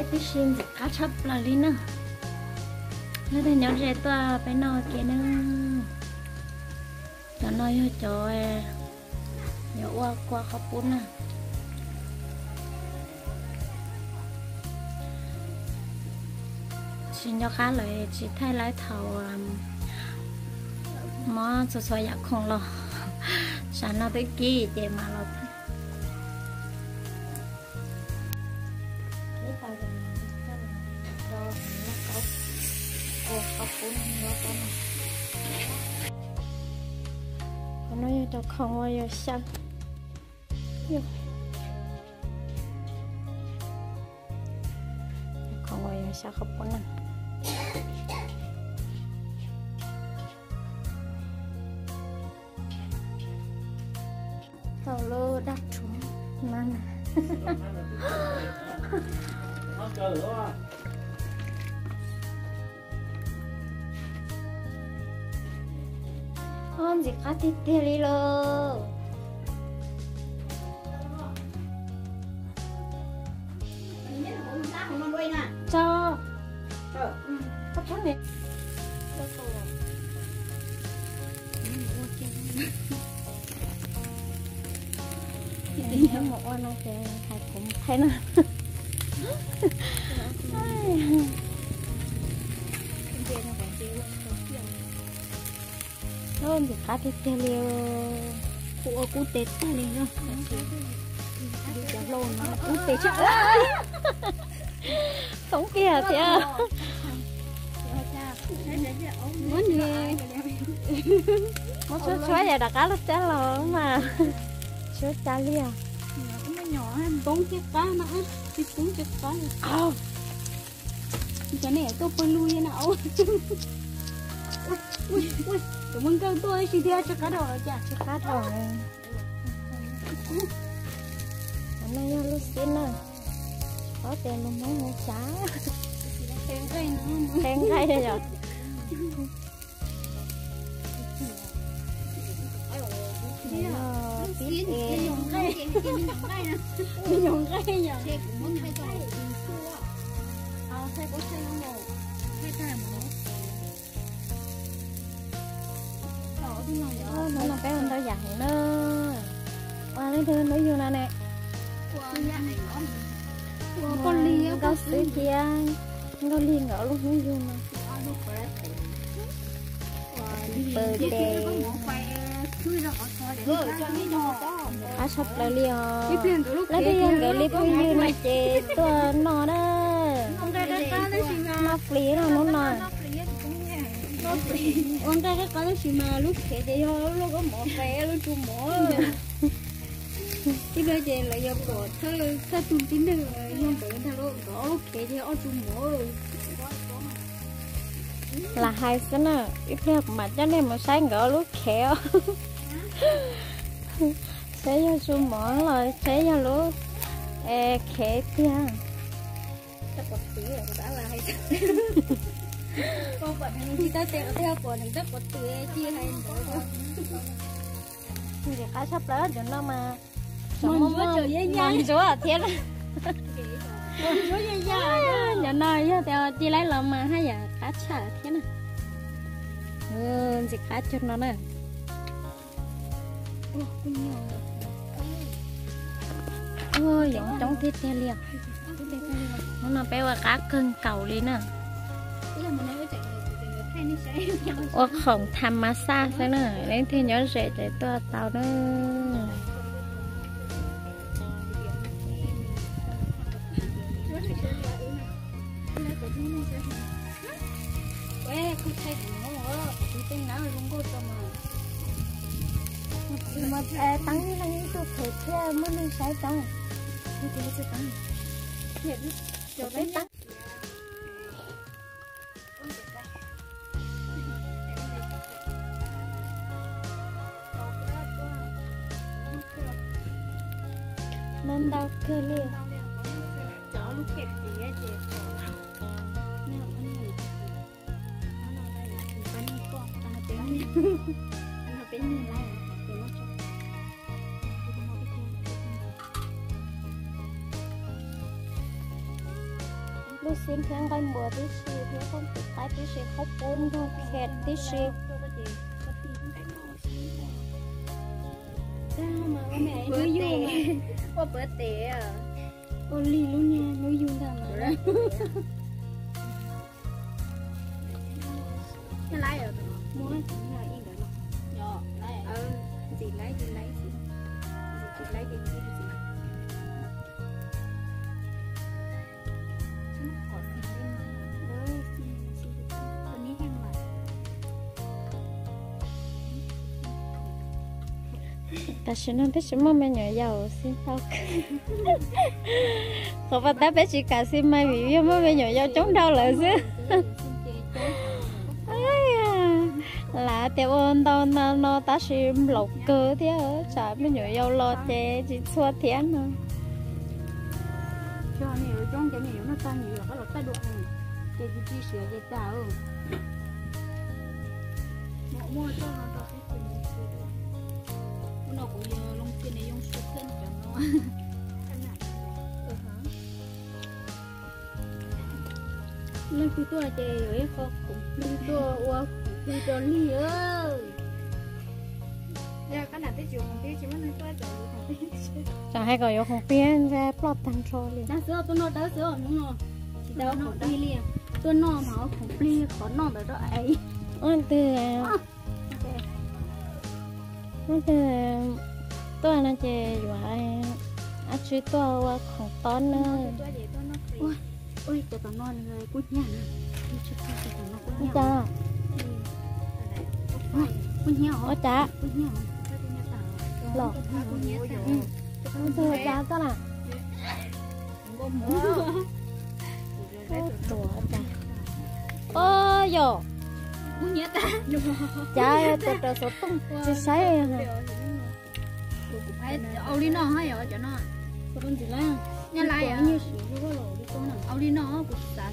Tib si ntxim qab tshaj plaws li na. Leej twg nyob ze tuaj peb noj ua ke na. Cov no yog cov yuav ua kua qhov pub na. Tsis nco qab lawm tsis thaij laib thaum mob txhua txhua yam khoom los. Sam no twb kib ces mam los thaij. Qhov no yog cov khoom uas yus xyaw. Cov khoom uas yus xyaw qhov pub na. Tau lub dab rhuv no na. Ntxim qab tiag tiag li lauj. Tso. Mus ua no ces hais kuv mus thaij na. Ntxim qab tiag tiag li. Kuv ua kub tes tag li no. Cov hlau no kub tes tshaj. Thoob kiag thiab. Muab tshuab tshuab yam rov qab los cab los mas tshuab cas li os. Poob tsis qab no, tsis poob tsis qab. Cov nej tuaj pawg lug na. Tus muaj nkawj tuaj ib si thiab tsis qab dhau los cas. Tsis qab dhau. Cov no yog lub xib na. Ob tes lus Hmoob hu xav. Qe nqaij yom. Pib es. Hnub no peb ua ntau yam heev na. Ua leej twg hnub yug no ne? Nkauj Xwb thiab Nkauj Lig nkawd lub hnub yug no. Qab tshaj plaws li os. Leej twg yog nkawd li phooj ywg no ces tuaj noj na. Noj flis no hnub no. Ua nqaij qab qab tab sis mas lub khev ces yog lub kaub mov fais lub tsu mov. Ib pliag ces lawv yuav pom thawj tug tib neeg yog nkawd ntag lauj, nkawd ob lub khev ces ob tsu mov. Lam hais xwb na, ib pliag kuv mam coj nej mus saib nkawd ob lub khev os. Saib yog tsu mov los saib yog lub khev tiag. Ntxim qab tshaj plaws cov no mas. Ntsuab thiab. Cov no yog tias ci laib los mas haj yam qab tshaj thiab na. Ntxim qab cov no na. Yoov coob tiag tiag li os. Hnub no peb ua qab kawg nkaus li na. Ua khoom tham mas xaj xwb na, leej twg nyob ze ces tuaj tau na. Teeb ib leeg ib tug khev thiaj muaj neeg saib tau. Ntau ntau kawg li. Lub xib thiab nqaij npua tib si thiab koj tus qaib tib si, qhaub poob ntog khe tib si. Ua pov tes, ua li lub niag lub yug ntag mas. Muab ntxiv laib, ntxiv laib, ntxiv laib. Tam sim no twb tsis muaj me nyuam yaus xij tau. Qhov pas tab peb tsis kam xij mas vim yog muaj me nyuam yaus coob dhau lawm xwb. Lam tias ua ntau ntau no tab sis nplaum kawg thiab, tsam me nyuam yaus los ces tsis txhua thiab no. Leej twg tuaj ces yuav ib qho khoom plig tuaj ua khoom plig rau Lig. Tsam hais kom yuav khoom plig ntshai ploj tag nrho li. Dawb xwb, tuaj noj dawb xwb hnub no. Tsis tau khoom plig li. Tuaj noj mas ua khoom plig qhov noj ntawd rau es. Ua twg, ua twg tuaj no ces yuav ab tsi tuaj ua khoom tob na. Ua cov tom no nws kuj hnyiab na. Ua cas? Kuj hnyiab, ua cas? Los, ua cas koj na? Tuav cas? O yom, cas tuav rawv xov tooj tsis saib. Ua li no, ua li no kuv xav.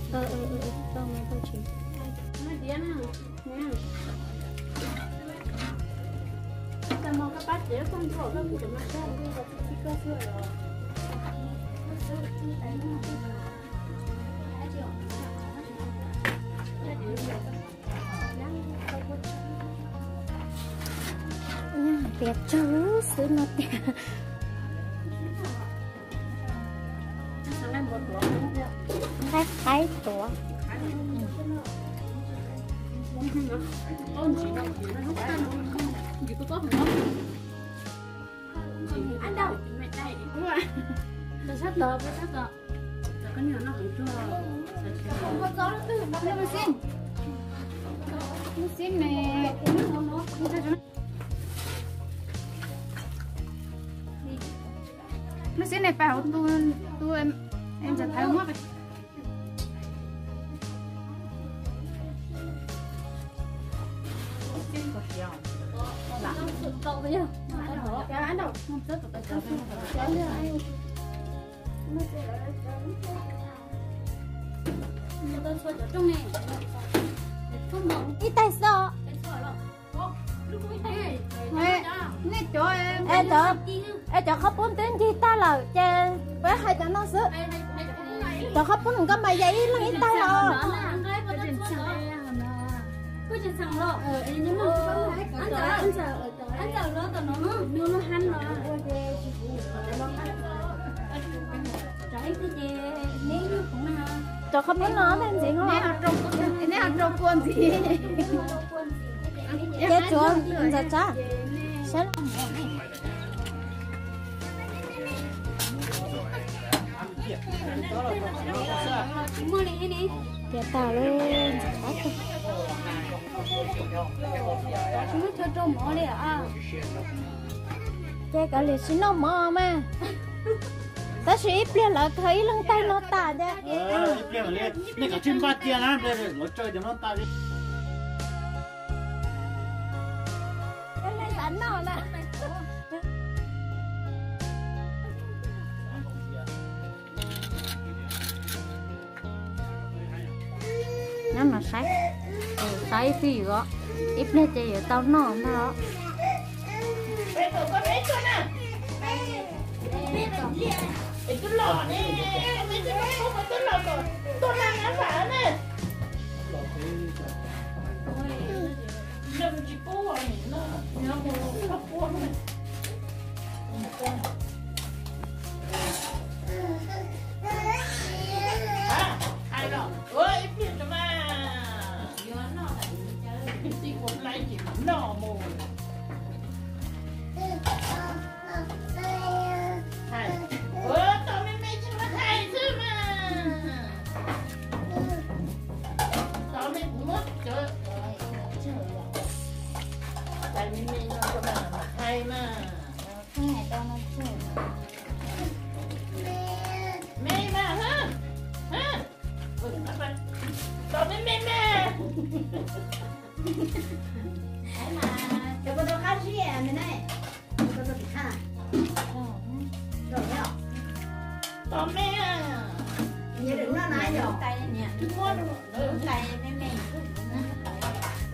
Tias tsawg xwb no tiag. Nqaij qaib tuav. Lub xib ne pais hauv tu, tu em ntxawm thawv muab. Ib taig xwb. Nej cov, es cov qhaub poob twb ncig tag lawm ces peb hais cov no xwb. Cov qhaub poob nkauj mas yog ib leeg ib taig los. Cov qhaub poob no ntag ntxiv no. Neb ho rau kua ntxiv. Ces tsuav ntxawm tsab. Saib. Tiav tas lub ntxawm tsab. Ces kav liam tsis noj mov mas. Tab sis ib pliag lawv khaws ib leeg taig no tas ces. Nej kav tsij npaj cia na, lawv tsaws cov no tas. Nyob no saib, saib ib pliag os, ib pliag ces yuav tau noj ntag os.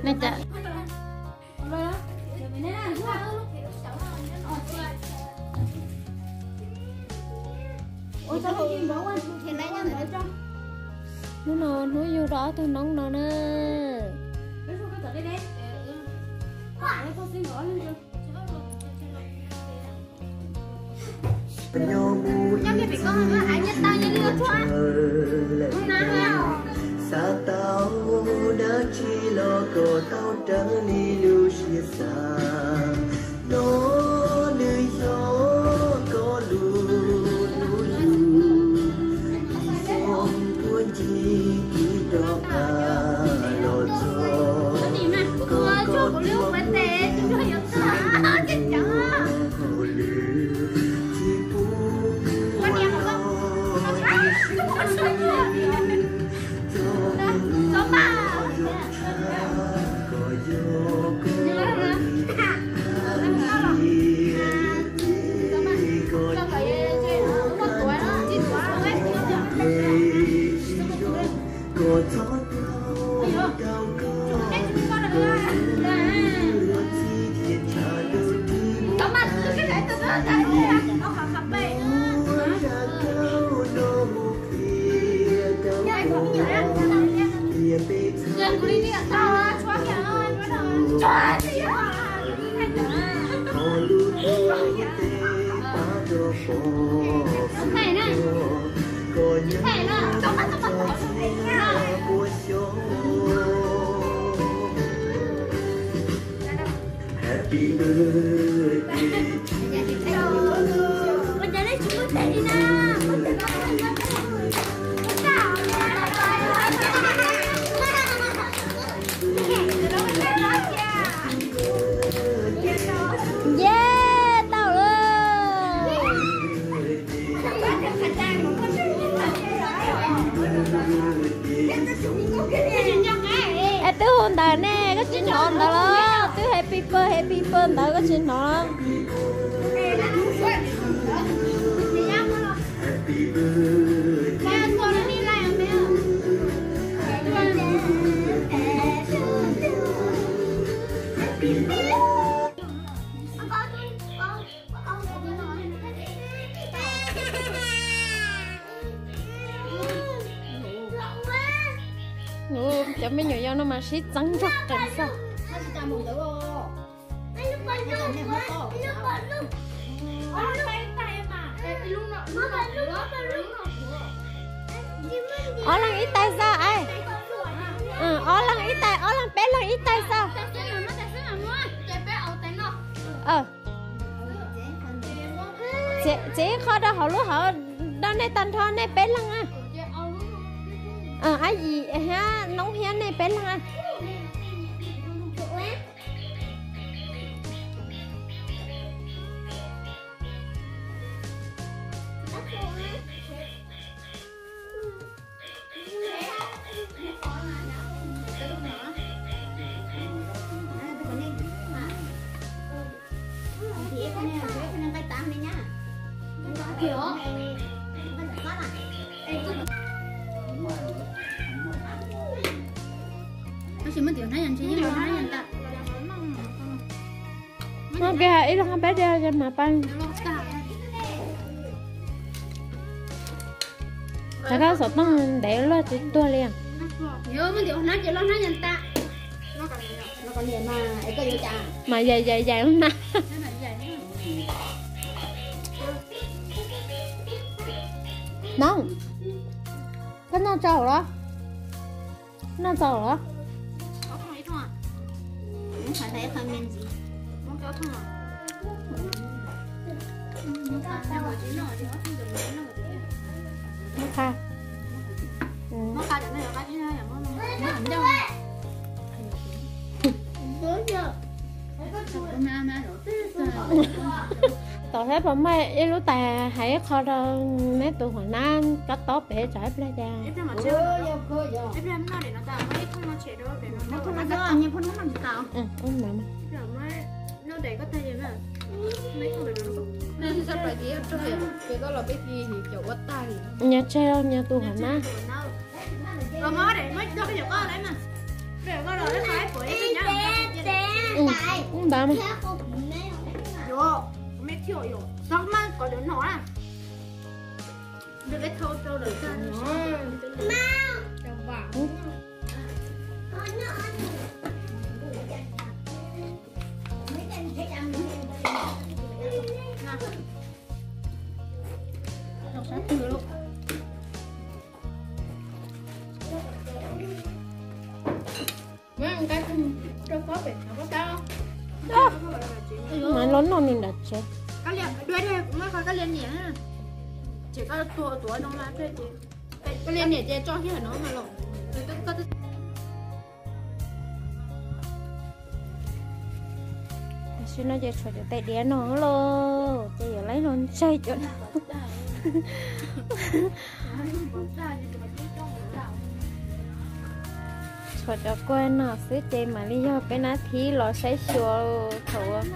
Nws cas hnub no hnub yug rau ob tug noob no na. Xav tau dab tsi los kom tau raws li lub siab xav. No nws yog koj lub hnub yug, ib xyoos puag ncig ib rov qab los txog. Koj koj tuaj kuv lub tes, hauj lwm tsis pub ua los ib sij. Txog txog txog txog txog txog. Yes, tau lawm. Es twb hu ntawd ne, koj tsis hnov ntawd los? Twb happy birthday, happy birthday ntawd koj tsis hnov los? Cov me nyuam yaus no mas sib txeeb nrog qees xwb. Ob leeg ib tais xwb es. Ob leeg ib tais, ob leeg peb leeg ib tais xwb. Txiav ib qho rau hauv lub hauv, rau nej tag nrho nej peb leeg. Ab yim thiab noob thiab nej peb leeg a. Tab sis muab ntim hnab yog ntshe yeej loj hnab yog ntag. No kiag ib leeg peb diav mas pab. Rov qab xov tooj ntev luaj tsis tuag li. Mas yais yais yais na. Noob, koj noj tau los? Noj tau los? Muab qha. Tom sab pom muaj ib lub tais hais ib qho rau neb tus huam nab kab tob pem tsam ib pliag cas. Nyob tseg nyob tus huam nab. Ntawd mas. Mas los noj nws nram tsev. Tam sim no ces tshuav cov tais diav no lauj, ces yuav lawv los ntsaig cov no. Tshuav cov kua no xwb ces mam li yog peb nab thib los saib xyuas thaum uas